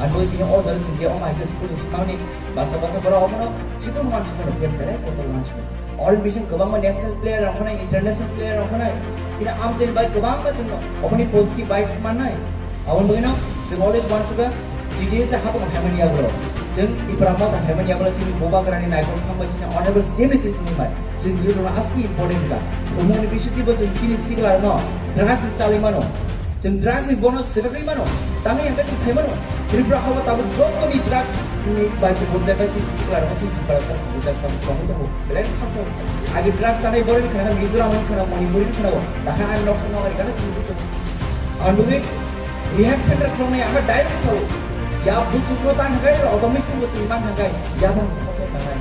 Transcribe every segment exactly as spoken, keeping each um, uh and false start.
Ang bo tini o jora chwng je o mai khe sports swmani basa basa borok omono chikon uansukmano game belai kotor uansukmano. All vision kwbangma national player rok phano international player rok phano chini amchaini bai kwbangma chwngno oboni positive vibes mannai. Aboni bagwino chwng always uansukha T D S habang phaimani yagulo. Chwng Tipra Motha phaimani yagulo chini Bubagrani naikol thangbai chini honorable C M ni twi thangbai. Chwng youth rok asli important kha. Omo ni bisingtwi bo chwng chini sikla rokno drugs ni chalwi mano. Chwng drugs ni bono swkagwi mano. Tamni hwnkhe chwng sai mano. Tripura habo tabuk joto ni drugs ni bai khe bujak kha chini sikla rok chini Tripura sa bujak kha tongwi tongo. Belai khasao. Agi drugs chanai borok ni khana Mizoram ni khana Manipur ni khana o. Dakha ang nok sano ari kana chini bujak. Ang bugwi rehab center khuluknai abo direct sao. Ya buchukno tang hwnkhe, automation bo twi man hwnkhe, ya bang sa sa tangnai.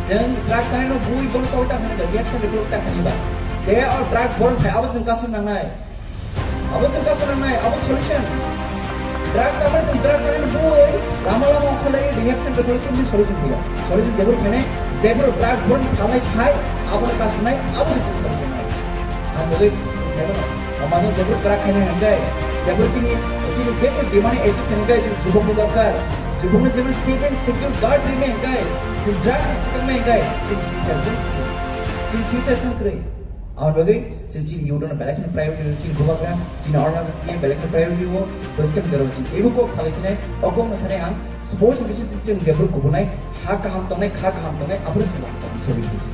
Chwng drugs chanai no bui bono tol tang hwnkhe, rehab center khuluk tang hwnkhe ba. Je o drugs borok phai abo chwng kasu nangnai. Abo chwng kasu nangnai, abo solution. Drugs abo chwng drugs chanai no bui lama lama ongkholai rehab center khuluk chwng solution phiya. Solution jebor phene, jebor drugs borok phalai phai, abo no kasu nai, abo chwng solution nai. Ang bugwi sai mano. Samajo jebor kwrak khaina hwnkhe, jebor chini, chini jebor demand achieve khaina hwnkhe, chini jubok ni dorkar. Jubok ni jebor safe and secure guard rwmai hwnkhe, chini drugs ni swkangmai hwnkhe, chini future jang kwrwi. Chini future jang kwrwi. Aboni bagwi chini, chini youth no belai kheno priority rw, chini bubagra, chini honorable C M belai kheno priority rw, bwskang jora chini ebo kok salai khinai, o kok no sanai ang, sports ni bisingtwi chwng jebor kubunai, ha kaham tongnai, kha kaham tongnai, aphuru chwng lang tongnai, sorry, please.